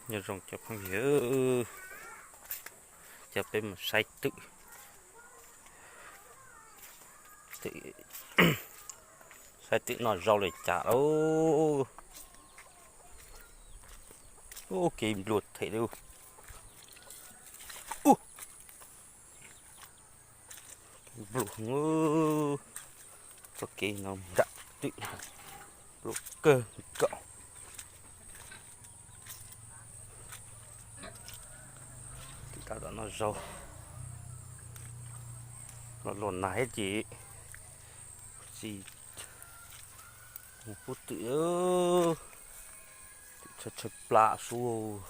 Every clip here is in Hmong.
Nyob zoo cov phooj ywg, coj peb mus saib twm, twm, saib twm noj zaub li cas lauj. Ub, kev nplua them li. Ub, nplua, txoj kev no nram twm, nplua kawg nkaus. Twm tab tom noj zaub, los los nag thiab ces tsis mus pub twm, twm tshaib tshaib plab sub.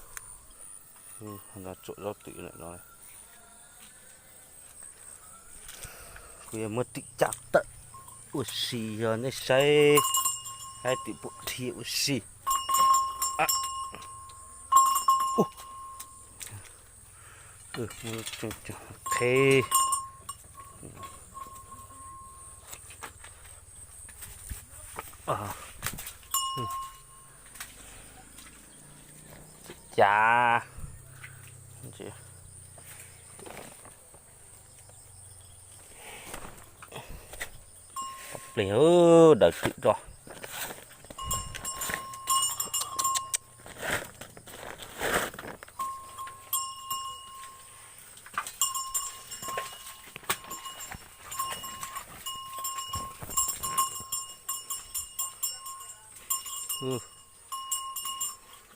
Tsuam zaub twm lawm no. Kuv yuav muab twm cab tawm ua si, yog nej saib, saib twm puas dhia ua si. Qheb. Cas plig, daws twm rau.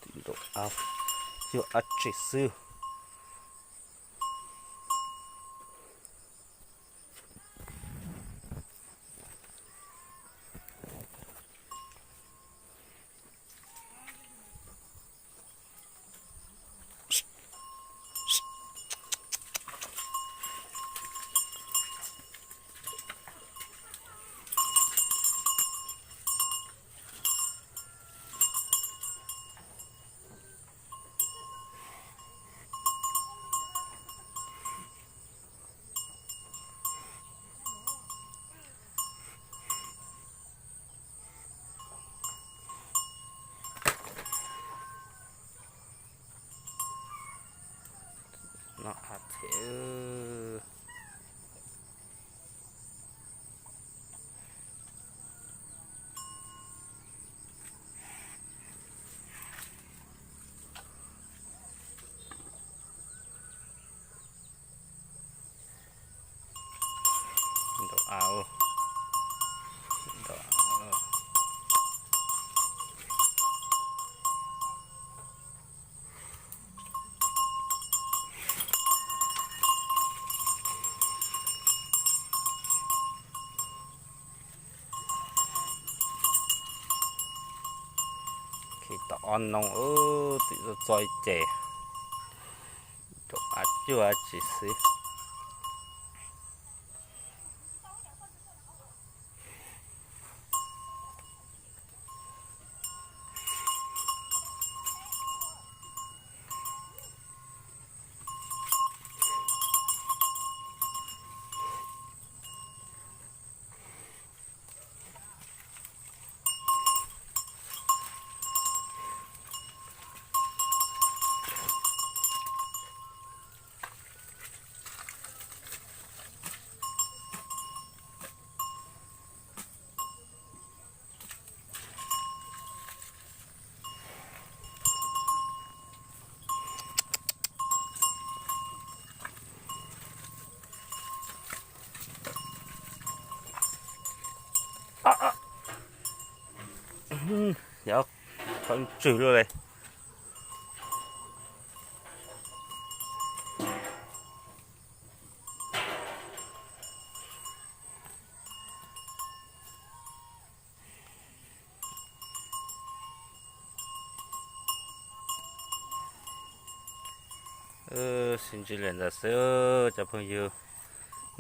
Twm nraum av, yog av tsev xwb. No, a thiv. Nraum av, nraum av. Khi tau ob noo, twm txo txo ces rau av cuag tsis xwb. Yog, qhov tswm luaj li. Sib ntsib li ntawd xwb cov phooj ywg,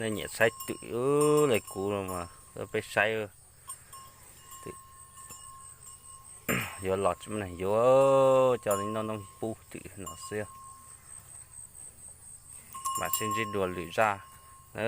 nej nyiam saib twm li kuv no mas peb saib, twm yuav los tsis muaj neeg yuav, coj li noj noj pub twm no xwb. Mam sib ntsib dua lwm zaj na.